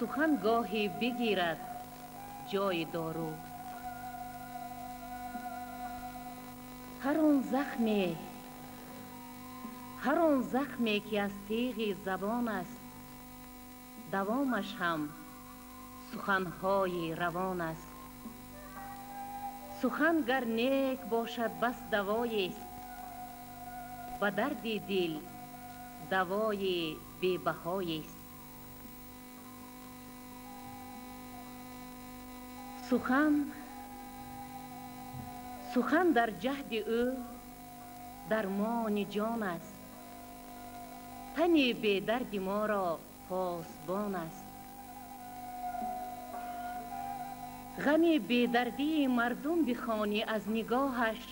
Сухан гоҳе бигирад ҷои дору. Ҳар он захме, ҳар он захме ки аз теғи забон аст, давомаш ҳам суханҳои равон аст. Сухан гар нек бошад, бас давоест, ба дарди дил давои бебаҳоест. Сухан, сухан дар ҷаҳди ӯ дармони ҷон аст, тани бедарди моро посбон аст. Ғами бедардии мардум бихонӣ аз нигоҳаш,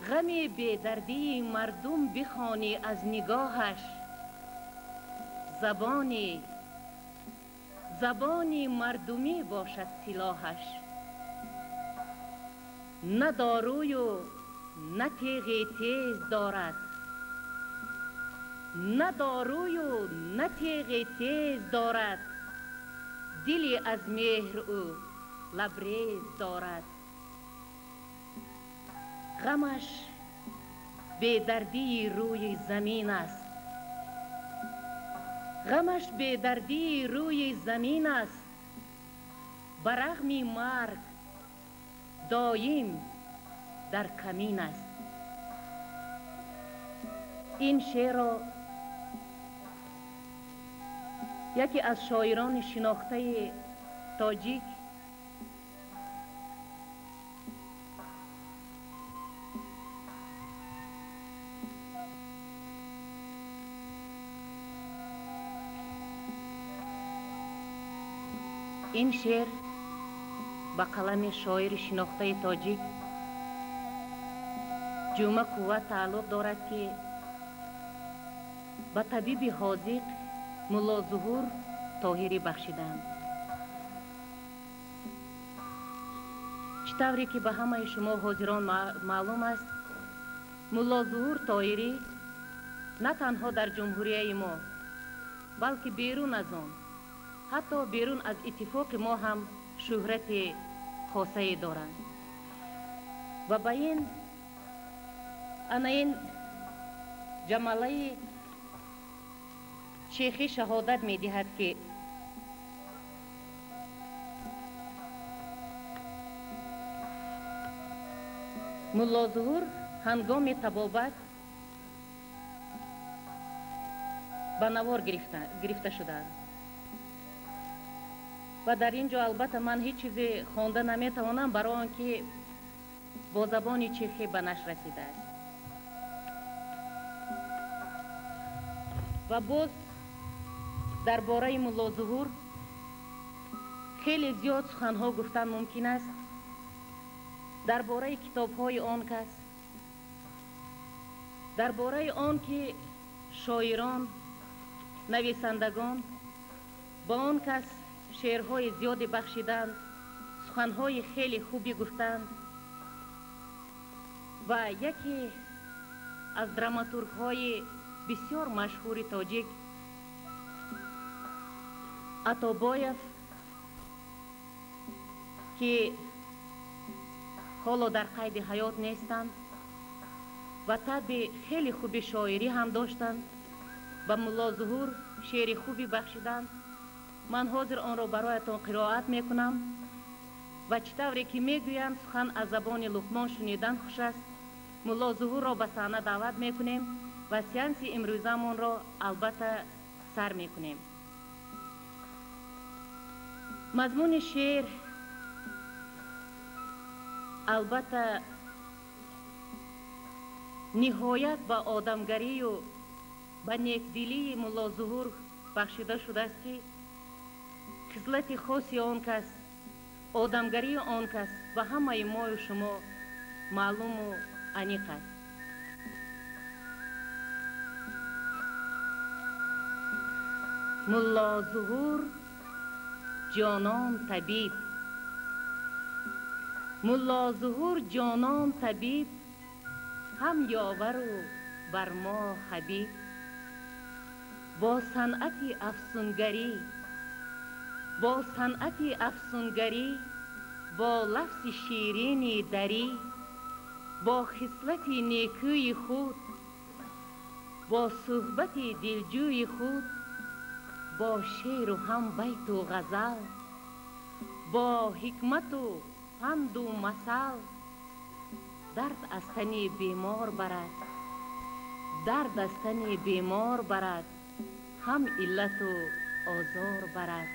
ғами бедардии мардум бихонӣ аз нигоҳаш, забони забони мардумӣ бошад силоҳаш. На дорую на теғи тез дорад, на дорую на теғи тез дорад, дили аз меҳр ӯ лабрез дорад. Ғамаш бедардии рӯи замин аст, ғамаш бедардии рӯи замин аст, ба рағми марг доим дар камин аст. Ин шеърро яке аз шоирони шинохтаи тоҷик ин шеър ба қалами шоири шинохтаи тоҷик Ҷума Қувват тааллуқ дорад, ки ба табиби ҳозиқ Мулло Зуҳур Тоҳирӣ бахшиданд. Чӣ тавре ки ба ҳамаи шумо ҳозирон маълум аст, Мулло Зуҳур Тоҳирӣ на танҳо дар ҷумҳурияи мо, балки берун аз он, ҳатто берун аз иттифоқи мо ҳам шӯҳрати хосае доранд. Ва ба ин ана ин ҷамалаи чехӣ шаҳодат медиҳад, ки Мулло Зуҳур ҳангоми табобат ба навор гирифта шуданд. Ва дар ин ҷо албатта ман ҳеҷ чизе хонда наметавонам, барои он ки бо забони чехӣ ба нашр расидааст. Ва боз дар бораи Мулло Зуҳур хеле зиёд суханҳо гуфтан мумкин аст, дар бораи китобҳои он кас, дар бораи он ки шоирон, нависандагон ба он кас шеърҳои зиёде бахшиданд, суханҳои хеле хубе гуфтанд. Ва яке аз драматургҳои бисёр машҳури тоҷик Атобоев, ки ҳоло дар қайди ҳаёт нестанд ва табъи хеле хуби шоирӣ ҳам доштанд, ба Мулло Зуҳур шеъри хубе бахшиданд. Ман ҳозир онро бароятон қироат мекунам ва чӣ тавре ки мегӯянд, сухан аз забони Луқмон шунидан хуш аст. Мулло Зуҳурро ба саҳна даъват мекунем ва сеанси имрӯзамонро албатта сар мекунем. Мазмуни шеър албатта ниҳоят ба одамгарию ба некдилии Мулло Зуҳур бахшида шудааст, ки хислати хоси он кас, одамгарии он кас ба ҳамаи мою шумо маълуму аниқ аст. Мулло Зуҳур ҷонон табиб, Мулло Зуҳур ҷонон табиб, ҳам ёвару бар мо ҳабиб. Бо санъати афсунгарӣ, бо санъати афсунгарӣ, бо лафзи ширини дарӣ, бо хислати некӯи худ, бо суҳбати дилҷӯи худ, бо шеъру ҳам байту ғазал, бо ҳикмату панду масал, дард аз тани бемор барад, дард аз тани бемор барад, ҳам иллату озор барад.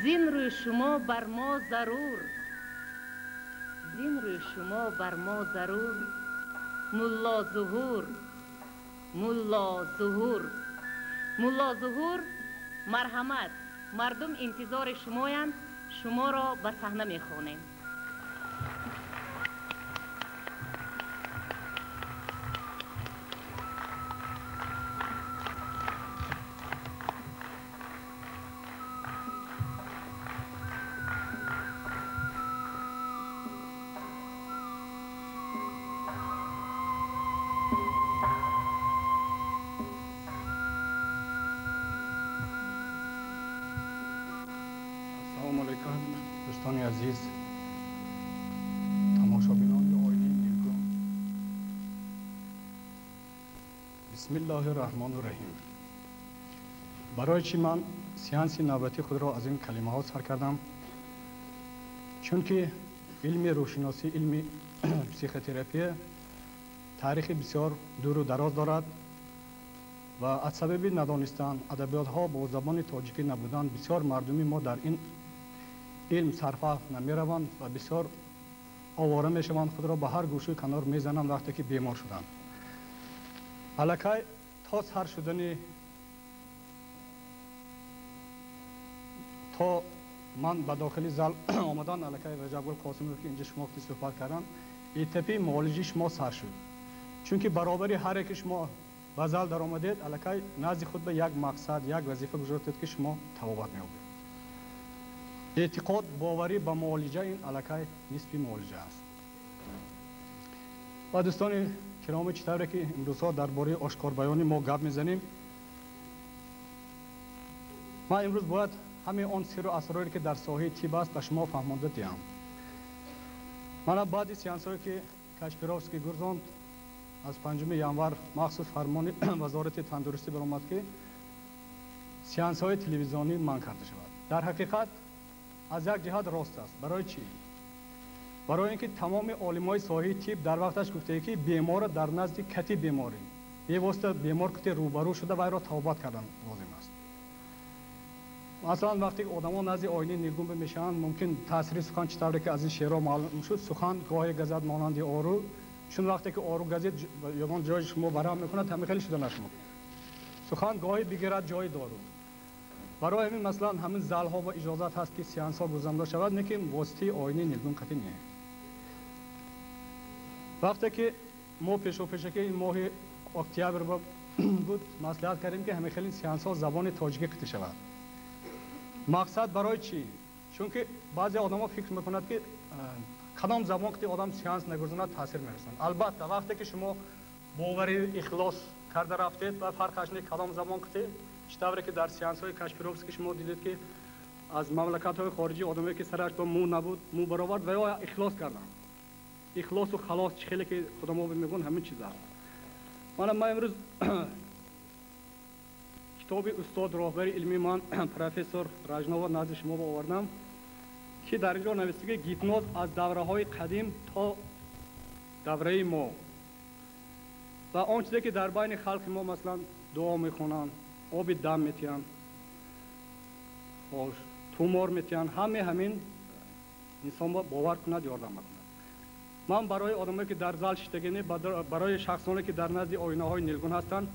Зин рӯй шумо бар мо зарур, зин рӯй шумо бар мо зарур, Мулло Зуҳур, Мулло Зуҳур, Мулло Зуҳур, марҳамат, мардум интизори шумоянд, шуморо ба саҳна мехонем. Дӯстони азиз, тамошобинони оинаи нилгун, бисмиллоҳи раҳмону раҳим. Барои чӣ ман сеанси навбатии худро аз ин калимаҳо сар кардам? Чунки илми рӯҳшиносӣ, илми психотерапия таърихи бисёр дуру дароз дорад ва аз сабаби надонистан, адабиётҳо бо забони тоҷикӣ набудан, бисёр мардуми мо дар ин илм сарфаҳм намераванд ва бисёр овора мешаванд, худро ба ҳар гӯшӯи канор мезананд вақте ки бемор шуданд. Аллакай то сар шудани то ман ба дохили зал омадан, аллакай Раҷабгул Қосимов ки инҷа шумо суҳбат карданд, этапи муолиҷаи шумо сар шуд. Чунки баробари ҳар яке шумо ба зал даромадед, аллакай назди худ ба як мақсад, як вазифа гузоштед, ки шумо табобат меёбед. Эътиқод, боварӣ ба муолиҷа ин аллакай нисфи муолиҷа аст. Ва дӯстони кироми, чӣ тавре ки имрӯзҳо дар бораи ошкорбаёни мо гап мезанем, ман имрӯз бояд ҳамаи он сирру асроре ки дар соҳаи тиб аст ба шумо фаҳмонда диҳам. Мана баъди сеансҳое ки Кашпировский гузонд, аз 5 январ махсус фармони Вазорати тандурустӣ баромад, ки сеансҳои телевизионӣ манъ карда шавад. Дар ҳақиқат аз як ҷиҳат рост аст. Барои чӣ? Барои ин ки тамоми олимои соҳаи тиб дар вақташ гуфтае, ки беморро дар назди кати беморӣ бевосита бемор кати рӯбарӯ шуда вайро табобат кардан лозим аст. Масалан, вақте одамо назди оинаи нилгун мешаванд, мумкин таъсири сухан чӣ тавре ки аз ин шеърҳо маълум шуд, сухан гоҳе газад монанди ору, чун вақте ки ору газид ягон ҷои шумо барам мекунад, ҳамин хеле шуда нашумо. Сухан гоҳе бигирад ҷои дору. Барои ҳамин, масалан, ҳамин залҳо ба иҷозат ҳаст, ки сеансҳо гузаронда шавад, лекин воситаи оинаи нилгун қатъӣ не. Вақте ки мо пешопешаки ин моҳи октябр буд, маслиҳат кардем, ки ҳамин хеле сеансҳо забони тоҷикӣ қатъӣ шавад. Мақсад барои чӣ? Чунки баъзе одамо фикр мекунад, ки кадом забон ки одам сеанс нагузаронад таъсир мерасонад. Албатта, вақте ки шумо бовари ихлос карда рафтед ва фарқаш не кадом забон қатъӣ, чӣ тавре ки дар сеансҳои Кашпировский шумо дидед, ки аз мамлакатҳои хориҷӣ одамое ки сараш ба мӯ набуд, мӯ баровард ва ё ихлос карданд. Ихлосу халос чӣ хеле ки худамо мегӯянд, ҳамин чиз аст. Мана ман имрӯз китоби устод роҳбари илмии ман профессор Ражнова назди шумо овардам, ки дар ин ҷо навишта, ки гипноз аз давраҳои қадим то давраи мо ва он чизе ки дар байни халқи мо, масалан, дуо мехонанд, оби дам метиҳанд, тумор метиҳанд, ҳаме ҳамин инсон бовар кунад, ёрдам мекунад. Ман барои одамое ки дар зал шиштагӣ, барои шахсоне ки дар назди оинаҳои нилгун ҳастанд,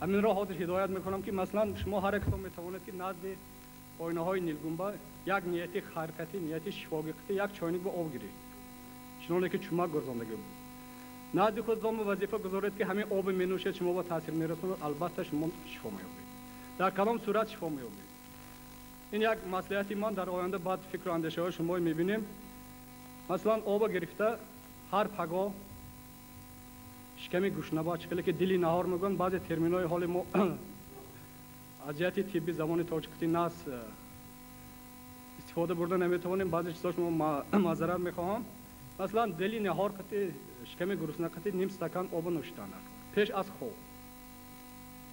ҳаминро ҳозир ҳидоят мекунам, ки масалан шумо ҳар якто метавонед, ки назди оинаҳои нилгун ба як нияти ҳаракатӣ, нияти шифогиқатӣ як чойник ба об гиред, чуноне ки чумак гузондагӣ буд. Назди худтон вазифа гузоред, ки ҳамин оби менӯшед шумо ба таъсир мерасонад, албатта шумо шифо меёбед. Дар кадом сурат шифо меёбед? Ин як маслиҳати ман, дар оянда баъд фикру андешаҳои шумо мебинем. Масалан, оба гирифта ҳар пагоҳ шиками гушнаба, чӣ хеле ки дили наҳор мегӯянд, баъзе терминҳои ҳоли мо Аз ҷиҳати тиббӣ забони тоҷикӣ нас истифода бурда наметавонем, баъзе чизҳош мо маъзарат мехоҳам. Масалан, дили наҳор қати шиками гурусна қати ним стакан оба нӯшидан пеш аз хоб.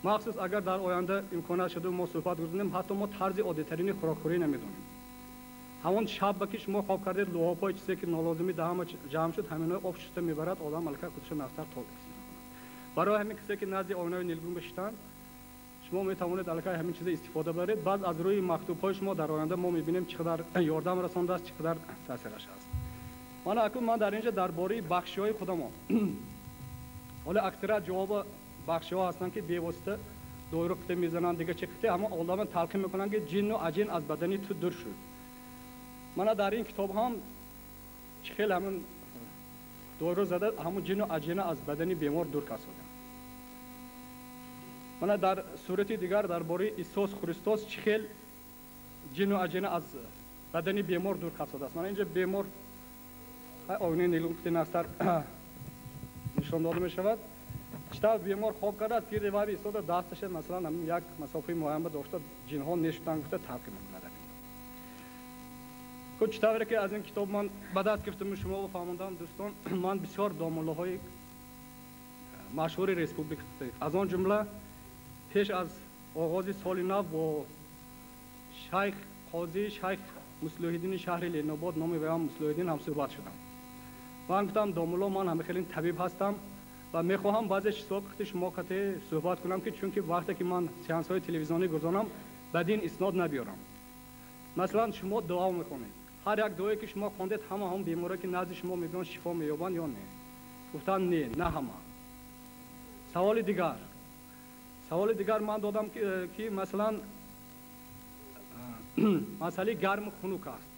Махсус агар дар оянда имконият шуда мо суҳбат гузорем, ҳатто мо тарзи оддитарини хӯрокхӯрӣ намедонем. Ҳамон шабба ки шумо хоб кардед, луғобҳои чизе ки нолозимӣ дар ҳама ҷамъ шуд, ҳаминои об шуста мебарад, одам аллакай худашо нафтар тоб ҳис мекунад. Барои ҳамин кисе ки назди оинаи нилгун бишитанд, шумо метавонед аллакай ҳамин чиза истифода баред. Баъд аз рӯи мактубҳои шумо дар оянда мо мебинем, чӣ қадар ёрдам расондааст, чӣ қадар таъсираш аст. Мана акнун ман дар инҷа дар бораи бахшиҳои худамон. Ҳоло аксарият ҷавоби бахшиҳо ҳастанд, ки бевосита доиру қите мезананд, дига чӣ қите, ҳамон одама талқин мекунанд, ки ҷинну аҷин аз бадани ту дур шуд. Мана дар ин китоб ҳам чӣ хел ҳамин дору зада ҳамун ҷинну аҷина аз бадани бемор дур касодем. Мана дар сурати дигар дар бораи Исус Христос чӣ хел ҷинну аҷина аз бадани бемор дур касодааст. Мана инҷа бемор оинаи нилгун қити настар нишон дода мешавад. Чӣ тавр бемор хоб кардааст, гирди ваби истода, дасташа масалан ҳамин як масофаи муайян дошта, ҷинҳо нешуданд гуфта талқин мекунад. Чӣ тавре ки аз ин китоб ман ба даст гирифтаму шумо фаҳмондам, дӯстон, ман бисёр домуллоҳои машҳури республика, аз он ҷумла пеш аз оғози соли нав бо шайх қозӣ шайх Муслуҳиддини шаҳри Ленобод, номи ваям Муслуҳиддин, ҳамсӯҳбат шудам. Ман гуфтам: домулло, ман ҳама хеле табиб ҳастам ва мехоҳам баъзе чизҳо қити шумо қати суҳбат кунам, ки чунки вақте ки ман сеансҳои телевизионӣ гузорам, ба дин иснод набиёрам. Масалан, шумо дуо мехонед, ҳар як дуое ки шумо хондед, ҳама ҳам беморе ки назди шумо мебиёнд, шифо меёбанд ё не? Гуфтанд: не, на ҳама. Саволи дигар ман додам, ки масалан масъалаи гарму хунук аст,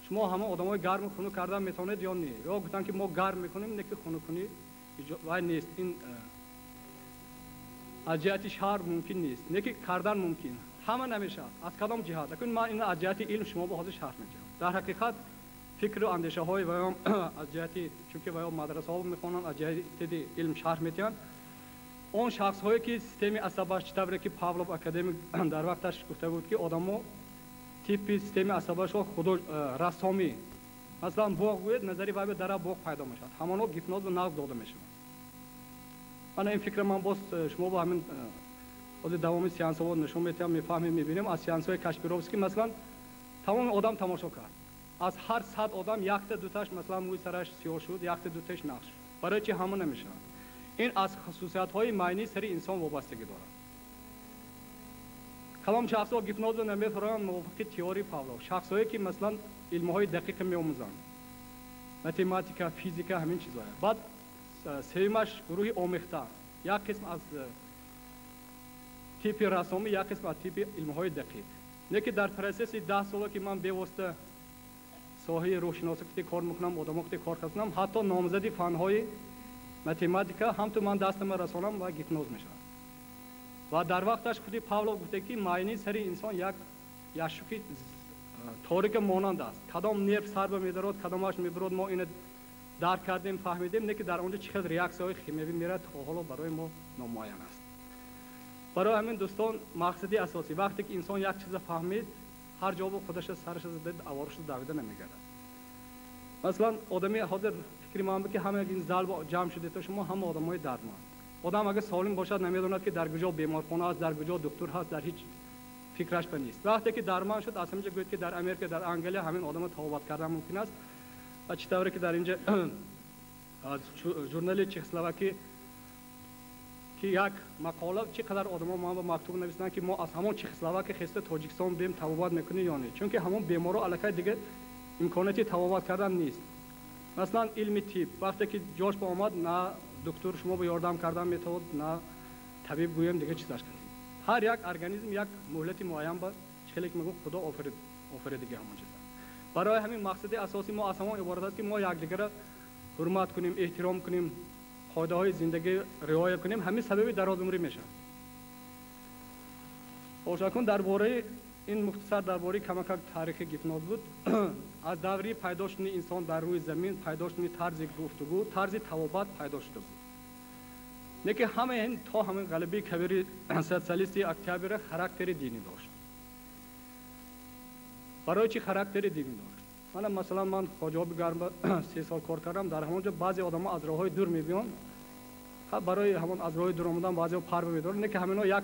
шумо ҳама одамои гарму хунук кардан метавонед ё не? Ё гуфтанд, ки мо гарм мекунем, не ки хунуккунӣ вай нест, ин аз ҷиҳати шаҳр мумкин нест, не ки кардан мумкин, ҳама намешавад. Аз кадом ҷиҳат? Акун ман ин аз ҷиҳати илм шумо ба ҳозир шарҳ медиҳам. Дар ҳақиқат фикру андешаҳои ваём аз ҷиҳати, чунки ваё мадрасаҳо мехонанд, аз ҷиҳати илм шарҳ медиҳанд. Он шахсҳое ки системаи асабаш, чӣ тавре ки Павлов академик дар вақташ гуфта буд, ки одамо типи системаи асабашро худо рассомӣ, масалан, боғ гӯед, назари вай дара боғ пайдо мешавад, ҳамоно гипнозу нағз дода мешавад. Мана ин фикра ман боз шумо бо ҳамин ҳозир давоми сеансҳо нишон медиҳам, мефаҳмем, мебинем. Аз сеансҳои Кашпировский, масалан, тамоми одам тамошо кард, аз ҳар 100 одам якта дуташ, масалан, мӯи сараш сиёҳ шуд, якта дуташ нақш шуд. Барои чи ҳама намешавад? Ин аз хусусиятҳои майни сари инсон вобастагӣ дорад. Калом шахсҳо гипнозро намефароянд мувофиқи теорияи Павлов, шахсҳое ки, масалан, илмҳои дақиқа меомӯзанд, математика, физика, ҳамин чизҳое. Баъд сеюмаш гурӯҳи омехта, як қисм аз типи рассомӣ, як қисм аз типи илмҳои дақиқ. Не ки дар процесси 10 сола ки ман бевосита соҳаи рӯҳшиносӣ ки кор мекунам, одамо ки кор кардам, ҳатто номзади фанҳои математика ҳам ту ман дастама расонам ва гипноз мешавад. Ва дар вақташ худи Павлов гуфте, ки майни сари инсон як яшуки торика монанд аст, кадом нерв сарба медарод, кадомаш мебурод, мо ина дарк кардем, фаҳмидем, не ки дар он ҷо чӣ хел реаксияҳои химиявӣ мерад, то ҳоло барои мо номуайян аст. Барои ҳамин, дӯстон, мақсади асосӣ, вақте ки инсон як чиза фаҳмид, ҳар ҷо худаша сараша зада, аворашо давида намегардад. Масалан, одами ҳозир фикри ман ки ҳама ин зал ҷамъ шуде, то шумо ҳама одамои дардманд. Одам агар солим бошад, намедонад, ки дар куҷо беморхона аст, дар куҷо духтур ҳаст, дар ҳеҷ фикраш ба нест. Вақте ки дарман шуд, аз ҳаминҷа гӯяд, ки дар Америка, дар Англия ҳамин одама табобат кардан мумкин аст. Ва чӣ тавре ки дар инҷа аз журнали Чехословакӣ ки як мақола, чӣ қадар одамо ман ба мактуб нависанд, ки мо аз ҳамон Чехословакия хеста Тоҷикистон бем, табобат мекунӣ ё не? Чунки ҳамон беморо аллакай дига имконияти табобат кардан нест. Масалан, илми тиб вақте ки ҷош ба омад, на духтур шумо ба ёрдам кардан метавонад, на табиб гӯем, дига чизаш кардем. Ҳар як организм як муҳлати муайян ба чӣ хеле ки мегӯ худо офаридиги ҳамон чиза. Барои ҳамин мақсади асосии мо аз ҳамон иборат аст, ки мо якдигарро ҳурмат кунем, эҳтиром кунем, қоидаҳои зиндагӣ риоя кунем. Ҳамин сабаби дарозумрӣ мешавад. Бошакун, дар бораи ин мухтасар, дар бораи камакак таърихи гипноз буд. Аз даври пайдо шудани инсон дар рӯи замин, пайдо шудани тарзи гуфтугӯ, тарзи табобат пайдо шуда буд. Не ки ҳамаи ин то ҳамин ғалабаи кабири социалистии октябра характери динӣ дошт. Барои чӣ характери динӣ дошт? Мана масалан ман Хоҷаоби Гарм 3 сол кор кардам, дар ҳамон ҷо баъзе одамо аз роҳҳои дур мебиёнд. Барои ҳамон аз роҳи дур омадан баъзеҳо парва медоранд, не ки ҳамино як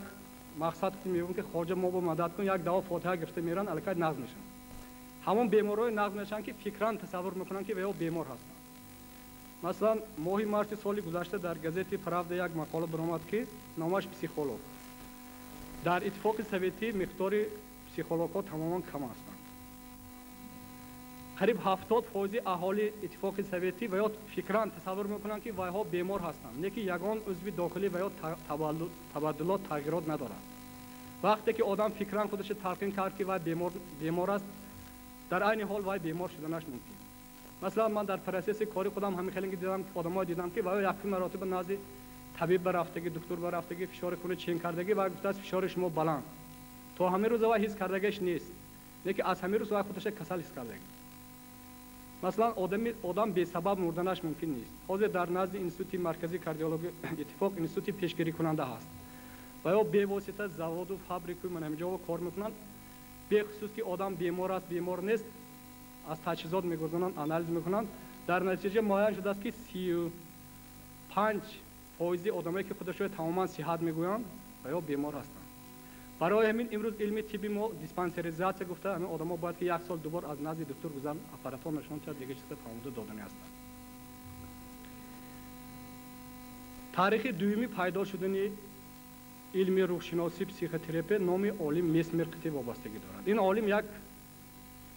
мақсад мебиёнд, ки хоҷа мо бо мадад кун, як дава фотиҳа гирифта меранд, аллакай нағз мешаванд. Ҳамон беморҳое нағз мешаванд, ки фикран тасаввур мекунанд, ки веё бемор ҳастанд. Масалан, моҳи марти соли гузашта дар газети Правда як мақола баромад, ки номаш психолог. Дар Иттифоқи Советӣ миқдори психологҳо тамоман кам ҳастанд. Қариб 70% аҳолии Иттифоқи Советӣ ва ё фикран тасаввур мекунанд, ки вайҳо бемор ҳастанд, не ки ягон узви дохилӣ ва ё табаддулот тағйирот надорад. Вақте ки одам фикран худашро талқин кард, ки вай бемор аст, дар айни ҳол вай бемор шуданаш мумкин. Масалан, ман дар процесси кори худам ҳамин хеле дидам, одамое дидам, ки вай якум маротиба назди табиб барафтагӣ, духтур барафтагӣ, фишори хуни чен кардагӣ ва гуфтааст фишори шумо баланд. То ҳамин рӯз вай ҳис кардагиш нест, не ки аз ҳамин рӯз вай худашро касал ҳис кардагӣ. Масалан, одам бесабаб мурданаш мумкин нест. Ҳозир дар назди Институти марказии кардиология иттифоқ институти пешгирикунанда ҳаст. Ва ё бевосита заводу фабрику ман ҳамин ҷо кор мекунанд. Бехусус ки одам бемор аст, бемор нест, аз таҷҳизот мегузаронанд, анализ мекунанд. Дар натиҷа муайян шудааст, ки 35% одамое ки худашро тамоман сиҳат мегӯянд, ва ё бемор ҳастанд. Барои ҳамин имрӯз илми тибби мо диспансеризатсия гуфта, ҳамин одамо бояд ки як сол дубор аз назди духтур гузаранд, аппаратҳо нишон диҳад, дигар чиза фаҳмода додани ҳастанд. Таърихи дуюми пайдо шудани илми рӯҳшиносӣ психотерапия номи олим Месмер қити вобастагӣ дорад. Ин олим як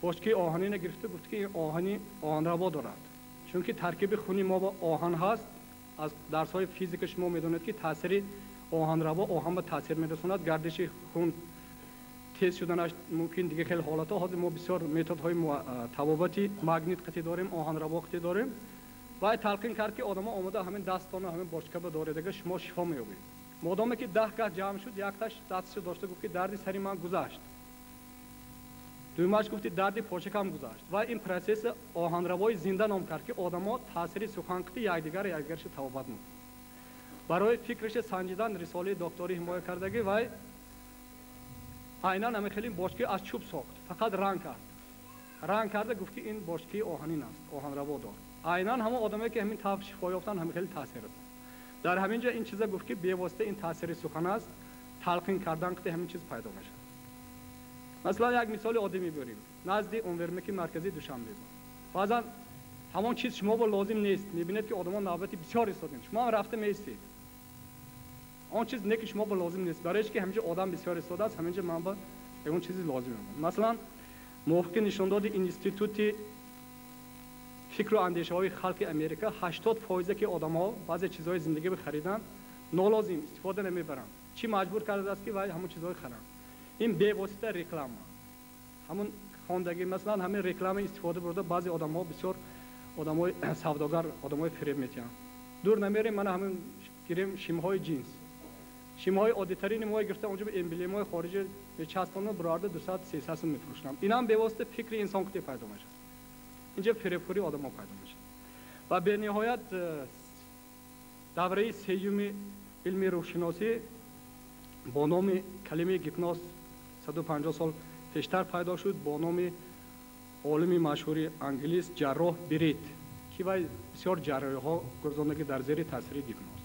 бочкаи оҳанине гирифта гуфт, ки ин оҳани оҳанраво дорад, чунки таркиби хуни мо ба оҳан ҳаст. Аз дарсҳои физика шумо медонед, ки таъсири оҳанраво оҳан ба таъсир мерасонад, гардиши хун тез шуданаш мумкин, дигар хеле ҳолатҳо. Ҳозир мо бисёр методҳои табобати магнит қити дорем, оҳанраво қити дорем. Вай талқин кард, ки одамо омода ҳамин дастона ҳамин бочка ба доредага шумо шифо меёбед. Модоме ки 10 кас ҷамъ шуд, якташ дасташо дошта гуфт, ки дарди сари ман гузашт. Дуюмаш гуфти дарди почакам гузашт. Ва ин процесси оҳанравои зинда ном кард, ки одамо таъсири сухан қити якдигар якдигарша табобат мекунанд. Барои фикраша санҷидан рисолаи докторӣ ҳимоя кардагӣ. Вай айнан ҳамин хеле бочкаи аз чӯб сохт, фақат ранг кард. Ранг карда гуфт, ки ин бочкаи оҳанин аст, оҳанраво дор. Айнан ҳамон одамое ки ҳамин тавр шифо ёфтанд, ҳамин хеле таъсир расонд. Дар ҳамин ҷо ин чиза гуфт, ки бевосита ин таъсири сухан аст, талқин кардан қити ҳамин чиз пайдо мешавад. Масалан, як мисоли оддӣ мебиёрем. Назди универмаги марказии Душанбе баъзан ҳамон чиз шумо бо лозим нест, мебинед, ки одамон навбати бисёр истодем, шумо ҳам рафта меистед. Он чиз не ки шумо бо лозим нест, барои ки ҳаминҷо одам бисёр истодааст, ҳаминҷо ман ба ягон чизи лозим мемонад. Масалан, мувофиқи нишондоди Институти фикру андешаҳои халқи Америка, 80% ки одамҳо баъзе чизҳои зиндагӣ бихариданд, нолозим истифода намебаранд. Чӣ маҷбур кардааст, ки вай ҳамон чизҳои харанд? Ин бевосита реклама, ҳамон хондагӣ. Масалан, ҳамин реклама истифода бурда баъзе одамҳо, бисёр одамои савдогар, одамои фиреб метиҳанд. Дур намерем, мана ҳамин гирем шимҳои ҷинс, шимҳои оддитарини мо гирифта, онҷо эмблемаҳои хориҷӣ мечаспонанд, бароварда 200, 300 сум мефурӯшанд. Инам бевосита фикри инсон қити пайдо мешавад. Инҷа фиребхӯрии одамо пайдо мешавад. Ва бениҳоят давраи сеюми илми рӯҳшиносӣ бо номи калимаи гипноз 150 сол пештар пайдо шуд, бо номи олими машҳури англис ҷарроҳ Брит, ки вай бисёр ҷарроҳиҳо гузарондагӣ дар зери таъсири гипноз.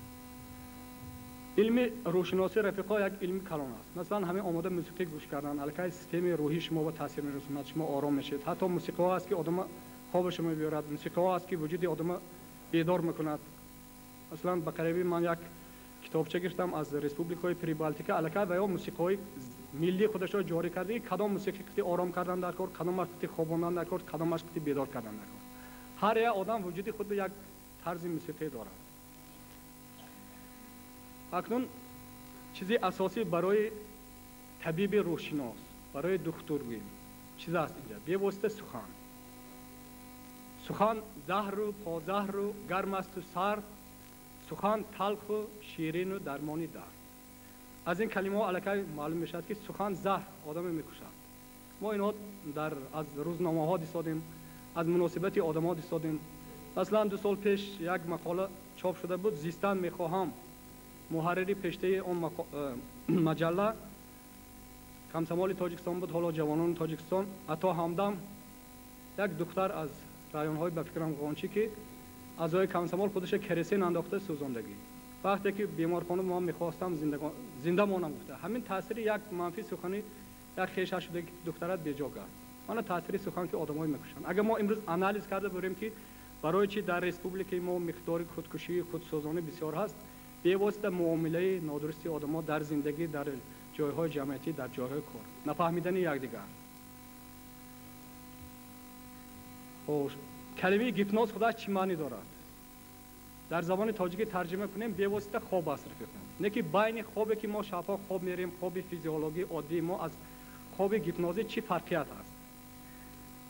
Илми рӯҳшиносӣ, рафиқо, як илми калон аст. Масалан, ҳамин омода мусиқӣ гӯш кардан аллакай системаи рӯҳии шумо ба таъсир мерасонад, шумо ором мешавед. Ҳатто мусиқиҳо ҳаст, ки одама хобашо мебиёрад, мусиқиҳо ҳаст, ки вуҷуди одама бедор мекунад. Масалан, ба қариби ман як китобча гирифтам аз республикаҳои Прибалтика, аллакай ва ё мусиқиҳои миллии худашро ҷорӣ карда, кадом мусиқӣ қити ором кардан дар кор, кадомаш қити хобондан дар кор, кадомаш қити бедор кардан дар кор. Ҳар як одам вуҷуди худ як тарзи мусиқӣ дорад. Акнун чизи асосӣ барои табиби рӯҳшинос, барои духтур гӯем, чиз аст инҷа бевосита сухан. Сухан заҳру позаҳру гарм асту сард, сухан талху ширину дармони дард. Аз ин калимаҳо аллакай маълум мешавад, ки сухан заҳр, одаме мекушад. Мо инҳо дар аз рӯзномаҳо дисодем, аз муносибати одамҳо дисодем. Масалан, 2 сол пеш як мақола чоп шуда буд: «Зистан мехоҳам». Муҳаррири пештаи он маҷалла Комсомоли Тоҷикистон буд, ҳоло Ҷавонони Тоҷикистон, Ато Ҳамдам, як духтар аз районҳои ба фикрам Ғончӣ, ки аъзои комсомол худаша керосин андохта сӯзондагӣ. Вақте ки беморхона ман мехостам зинда монам гуфта. Ҳамин таъсири як манфӣ сухани як хеша шуда духтарат беҷо кард. Мана таъсири сухан ки одамҳо мекушанд. Агар мо имрӯз анализ карда бурем ки барои чӣ дар республикаи мо миқдори худкушии худсӯзонӣ бисёр ҳаст, бевосита муомилаи нодурусти одамҳо дар зиндагӣ, дар ҷойҳои ҷамъиятӣ, дар ҷойҳои кор, нафаҳмидани якдигар. Хош, калимаи гипноз худаш чӣ маънӣ дорад? Дар забони тоҷикӣ тарҷима кунем, бевосита хоб аст рафиқон. Не ки байни хобе ки мо шабҳо хоб мерем, хоби физиологии оддии мо аз хоби гипнозӣ чӣ фарқият аст?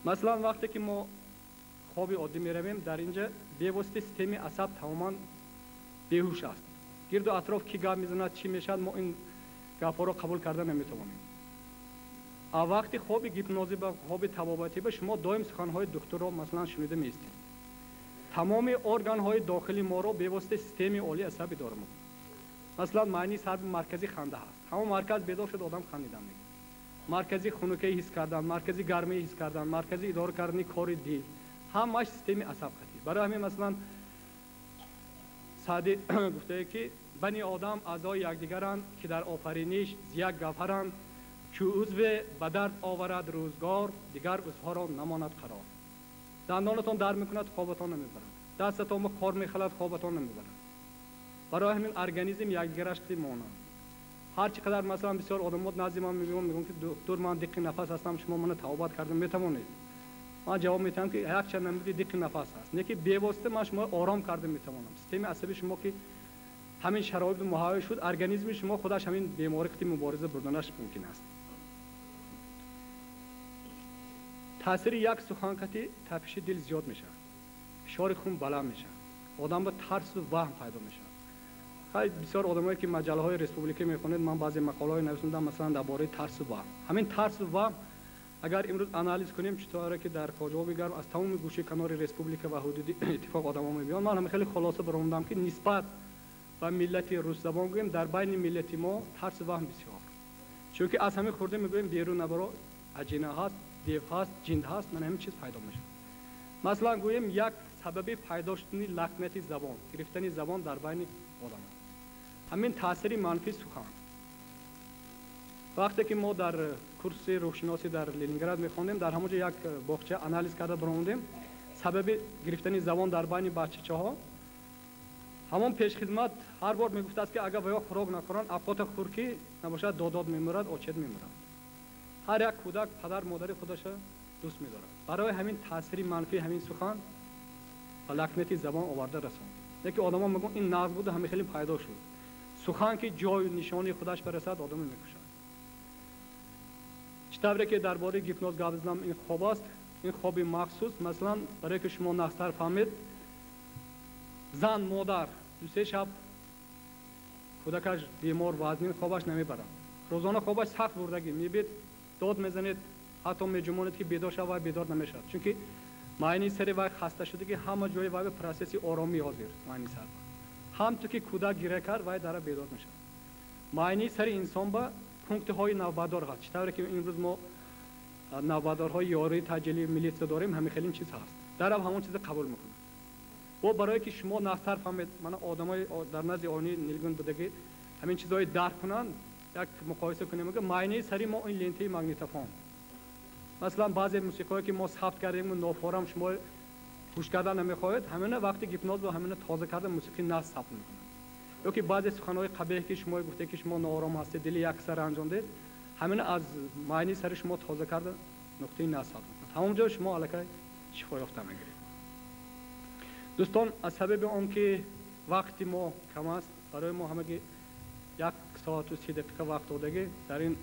Масалан, вақте ки мо хоби оддӣ меравем, дар инҷа бевосита системаи асаб тамоман беҳуш аст. Гирду атроф ки гап мезанад, чӣ мешавад, мо ин гапҳоро қабул карда наметавонем. А вақти хоби гипнозӣ ба хоби табобатӣ ба шумо доим суханҳои духтурро масалан шунида меистед. Тамоми органҳои дохили моро бевосита системаи олии асаб идора мекунад. Масалан, маънии сарби маркази ханда ҳаст. Ҳамон марказ бедор шуд, одам хандидан мегирад. Маркази хунукаи ҳис кардан, маркази гармии ҳис кардан, маркази идора кардани кори дил, ҳамааш системаи асаб қатӣ. Барои ҳамин масалан Саъдӣ гуфтае ки бани одам аъзои якдигаранд, ки дар офариниш як гавҳаранд, чу узве ба дард оварад рӯзгор, дигар узвҳоро намонад қарор. Дандонатон дард мекунад, хобатон намебарад. Дастатон хор мехалад, хобатон намебарад. Барои ҳамин организм якдигараш қити монанд. Ҳар чӣ қадар масалан бисёр одамот назди ман мебиёнд, мегӯянд ки доктор, ман диққи нафас ҳастам, шумо мана табобат карда метавонед. Ман ҷавоб медиҳам ки якчанд намуди диққи нафас ҳаст, не ки бевосита ман шуморо ором карда метавонам. Системаи асаби шумо ки ҳамин шароит муҳайё шуд, организми шумо худаш ҳамин беморӣ қити мубориза бурданаш мумкин аст. Таъсири як сухан қати тапиши дил зиёд мешавад, фишори хун баланд мешавад, одам ба тарсу ваҳм пайдо мешавад. Хай, бисёр одамое ки маҷаллаҳои республика мехонед, ман баъзе мақолаҳое нависондам, масалан дар бораи тарсу ваҳм. Ҳамин тарсу ваҳм агар имрӯз анализ кунем, чӣ тавре ки дар Хоҷаоби Гарм аз тамоми гӯшаи канори республика ва ҳудуди иттифоқ одамо мебиёнд, ман ҳам хеле хулоса баромадам ки нисбат ба миллати русзабон гӯем, дар байни миллати мо тарсу ваҳм бисёр. Чунки аз ҳамин хурда мегӯем берун набаро, аҷина ҳаст, дев ҳаст, ҷинд ҳаст, ман ҳамин чиз пайдо мешавад. Масалан гӯем як сабаби пайдо шудани лакнати забон, гирифтани забон дар байни одамон. Ҳамин таъсири манфӣ сухан. Вақте ки мо дар курси рӯҳшиносӣ дар Ленинград мехондем, дар ҳамон ҷо як боғча анализ карда баромадем. Сабаби гирифтани забон дар байни бачачаҳо ҳамон пешхизмат ҳар бор мегуфтааст ки агар ва ё хӯрок нахӯранд, афқота хӯр ки набошад, додод мемурад, очет мемурад. Ҳар як кӯдак падар модари худаша дӯст медорад. Барои ҳамин таъсири манфии ҳамин сухан ба лакнати забон оварда расонд. Лекин одамон мегӯянд ин нағз буда, ҳамин хеле пайдо шуд. Сухан ки ҷою нишони худаш барасад, одамро мекушад. Чӣ тавре ки дар бораи гипноз гап задам, ин хоб аст, ин хоби махсус. Масалан, барое ки шумо нағзтар фаҳмед, зан, модар ду-се шаб кӯдакаш бемор вазнин, хобаш намебарад. Рӯзона хобаш сахт бурдагӣ, мебид, дод мезанед, ҳатто меҷумонед ки бедор шав, вай бедор намешавад. Чунки маънии сари вай хаста шуда ки ҳама ҷои вай ба процесси оромӣ ҳозир маънии сар. Ҳам ту ки кӯдак гиря кард, вай дара бедор мешавад. Маънии сари инсон ба пунктҳои навбатдор ҳаст. Чӣ тавре ки имрӯз мо навбатдорҳои ёрии таъҷилии милитсия дорем, ҳамин хеле чиз ҳаст. Дарав ҳамон чиза қабул мекунад. Бо барое ки шумо нағзтар фаҳмед, мана одамои дар назди оини нилгун будагӣ ҳамин чизҳои дарк кунанд, як муқоиса кунем, мегӯям маънии сари мо ин лентаи магнитофон. Масалан, баъзе мусиқиҳое ки мо сабт кардем, нофорам шумо гӯш кардан намехоҳед, ҳамина вақти гипноз бо ҳамина тоза карда мусиқӣ нағз сабт мекунад. Ё ки баъзе суханҳои қабеҳ ки шумо гуфте ки шумо ноором ҳастед, дили як сар анҷомдед, ҳамина аз маънии сари шумо тоза карда нуқтаи нағз сабт мекунад. Ҳамон ҷо шумо аллакай шифо ёфта мегиред. Дӯстон, аз сабаби он ки вақти мо кам аст, барои мо ҳамагӣ 1 соату 30 дақиқа вақт додагӣ, дар ин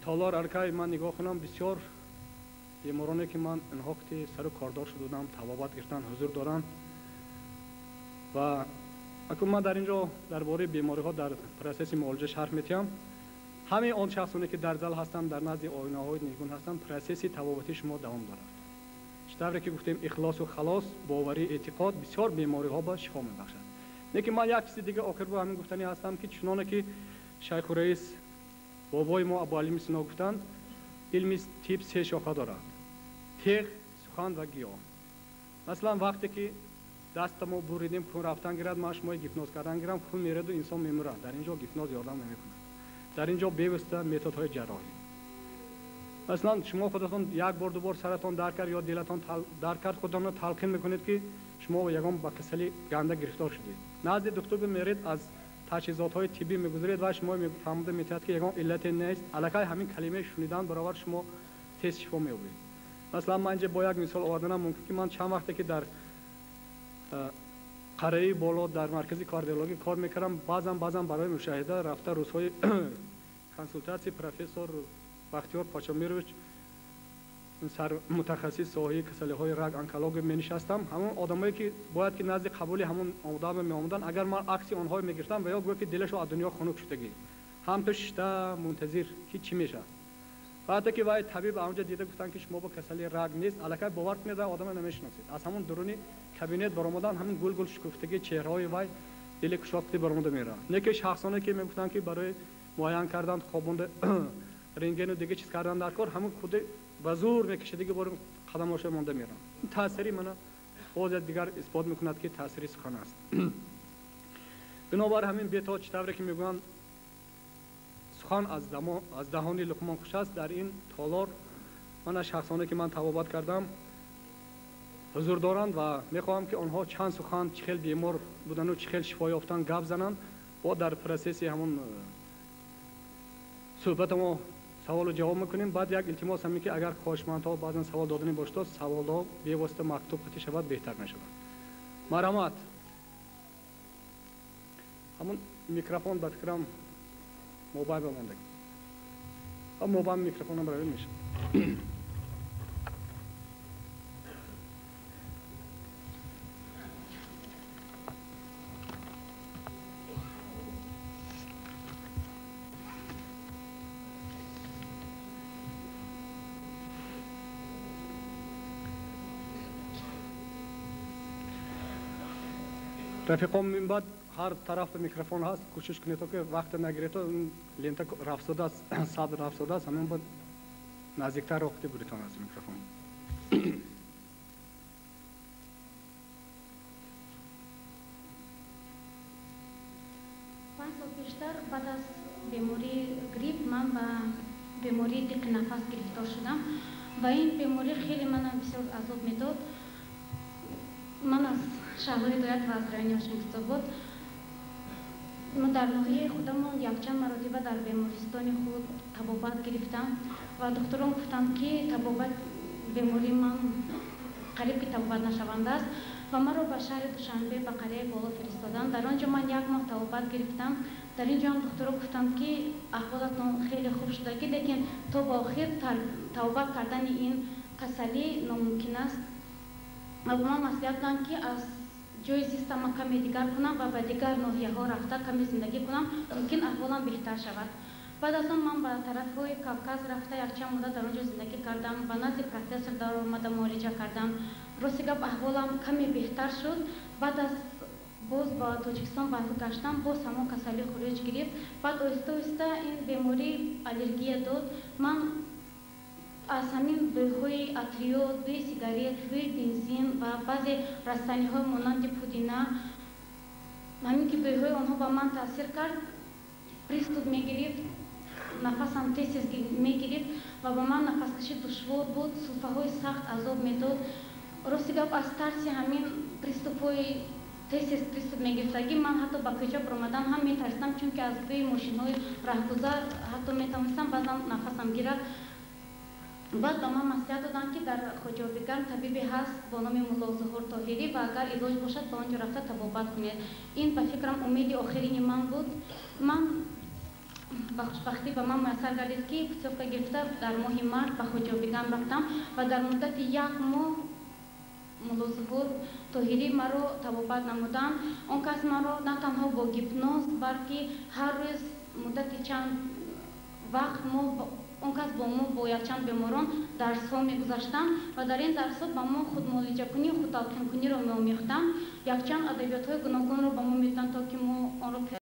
толор аллакай ман нигоҳ кунам, бисёр бемороне ки ман инҳо ки сару кордор шуда будам, табобат гирифтан ҳузур доранд. Ва акун ман дар ин ҷо дар бораи бемориҳо дар процесси муолиҷа шарҳ медиҳам. Ҳамаи он шахсоне ки дар зал ҳастанд, дар назди оинаҳои нилгун ҳастанд, процесси табобатии шумо давом дорад. Чӣ тавре ки гуфтем, ихлосу халос, боварӣ, эътиқод бисёр бемориҳо ба шифо мебахшад. Лекин ман як чизи дига охир бо ҳамин гуфтанӣ ҳастам, ки чуноне ки шайху раис бобои мо Абуалими Сино гуфтанд, илми тиб се шоха дорад: теғ, сухан ва гиёҳ. Масалан, вақте ки даста мо буридем, хун рафтан гирад, ман шумои гипноз кардан гирам, хун мераду инсон мемурад. Дар ин ҷо гипноз ёрдам намекунад. Дар ин ҷо бевосита методҳои ҷарроҳӣ. Масалан, шумо худатон як бор, ду бор саратон дард кард ё дилатон дард кард, худатонро талқин мекунед, ки шумо ягон ба касали ганда гирифтор шудед. Назди духтур меред, аз таҷҳизотҳои тиббӣ мегузаред ва шумо фаҳмида метавонад, ки ягон иллате нест. Аллакай ҳамин калимаи шунидан баробар шумо тез шифо меёбед. Масалан, ман инҷа бо як мисол оварданам мумкин, ки ман чанд вақте ки дар қарияи боло дар маркази кардиологӣ кор мекардам, баъзан барои мушоҳида рафта рӯзҳои консултатсияи профессор Бахтиёр Почомирович, мутахассис соҳаи касалиҳои раг, онкология менишастам. Ҳамон одамое ки бояд ки назди қабули ҳамон одаме меомаданд, агар ман акси онҳое мегирифтам, ва ё гӯё ки дилашо аз дунё хунук шудагӣ, ҳам то шишта мунтазир ки чӣ мешавад. Баъде ки вай табиб онҷа дида гуфтанд, ки шумо бо касали раг нест, аллакай бовар кунед, вай одаме намешиносед. Аз ҳамон дуруни кабинет баромадан, ҳамин гулгул шукуфтагии чеҳраҳои вай дили кушодти баромада меравад. Не ки шахсоне ки мегуфтанд, ки барои муайян кардан хобонда рентгену дига чиз кардан дар кор, ҳамон худи ба зур мекашидиги бор қадамоша монда мераванд. Таъсири мана боз як дигар исбот мекунад, ки таъсири сухан аст. Бинобар ҳамин бето чӣ тавре ки мегӯянд, сухан аз даҳони Луқмон хуш аст. Дар ин толор мана шахсоне ки ман табобат кардам ҳузур доранд ва мехоҳам, ки онҳо чанд сухан чӣ хел бемор будану чӣ хел шифо ёфтан гап зананд. Бо дар процесси ҳамон суҳбата мо саволу ҷавоб мекунем. Баъд як илтимос ҳамин, ки агар хоҳишмандҳо баъзан савол доданӣ бошад, саволҳо бевосита мактуб қатӣ шавад, беҳтар мешавад. Марҳамат, ҳамон микрофон ба фикрам мобайл бамондаг, мобайл микрофонам равӣ мешавад. Рафиқон, мин баъд ҳар тараф микрофон ҳаст, кӯшиш кунед, ки вақта нагиред. Лента рафтодааст, сабр рафтодааст, ҳамин баъд наздиктар роҳти буритон аз микрофон. 5 сол пештар баъд аз бемории грипп ман ба бемории диқи нафас гирифтор шудам ва ин беморӣ хеле манам бисёр азоб медод. Ман аз шаҳри Ҳидоят ва аз райони Ошингистобод. Мо дар ноҳияи худамон якчанд маротиба дар бемористони худ табобат гирифтам ва духтурон гуфтанд, ки табобат бемории ман қариб ки табобат нашаванда аст ва маро ба шаҳри Душанбе, ба қарияи Боло фиристоданд. Дар он ҷо ман як моҳ табобат гирифтам. Дар ин ҷо ҳам духтуро гуфтанд, ки аҳволатон хеле хуб шудагӣ, лекин то ба охир табобат кардани ин касалӣ номумкин аст ва ба ман маслиҳат доданд, ки аз ҷои зистама каме дигар кунам ва ба дигар ноҳияҳо рафта каме зиндагӣ кунам, мумкин аҳволам беҳтар шавад. Баъд аз он ман ба тарафҳои Кавказ рафта, якчанд муддат дар он ҷо зиндагӣ кардам, ба назди профессор даромада муолиҷа кардам. Рости гап, аҳволам каме беҳтар шуд. Баъд аз боз ба Тоҷикистон баргаштам, боз ҳамон касалӣ хуруҷ гирифт. Баъд оҳиста оҳиста ин беморӣ аллергия дод. Ман аз ҳамин бӯйҳои атриёт, бӯи сигарет, бӯи бензин ва баъзе растаниҳои монанди пудина, ҳамин ки бӯйҳои онҳо ба ман таъсир кард, приступ мегирифт, нафасам тез тез мегирифт ва ба ман нафаскашӣ душвор буд, сулфаҳои сахт азоб медод. Рости гап, аз тарси ҳамин приступҳои тез тез приступ мегирифтагӣ, ман ҳатто ба кӯча баромадан ҳам метарсидам, чунки аз бӯи мошинҳои раҳгузар ҳатто метавонистам баъзан нафасам гирад. Баъд ба ман маслиҳат доданд, ки дар Хоҷаобигарм табибе ҳаст бо номи Муллозуҳур Тоҳирӣ ва агар илоҷ бошад, ба он ҷо рафта табобат кунед. Ин ба фикрам умеди охирини ман буд. Ман ба хушбахтӣ ба ман муяссар гардид, ки путёвка гирифта дар моҳи март ба Хоҷаобигарм рафтам ва дар муддати як моҳ Муллозуҳур Тоҳирӣ маро табобат намуданд. Он кас маро на танҳо бо гипноз, балки ҳар рӯз муддати чанд вақт мо Он кас бо мо, бо якчанд беморон дарсҳо мегузаштанд ва дар ин дарсҳо ба мо худмуолиҷакунӣ, худталқинкуниро меомӯхтанд. Якчанд адабиётҳои гуногунро ба мо медоданд, то ки мо онро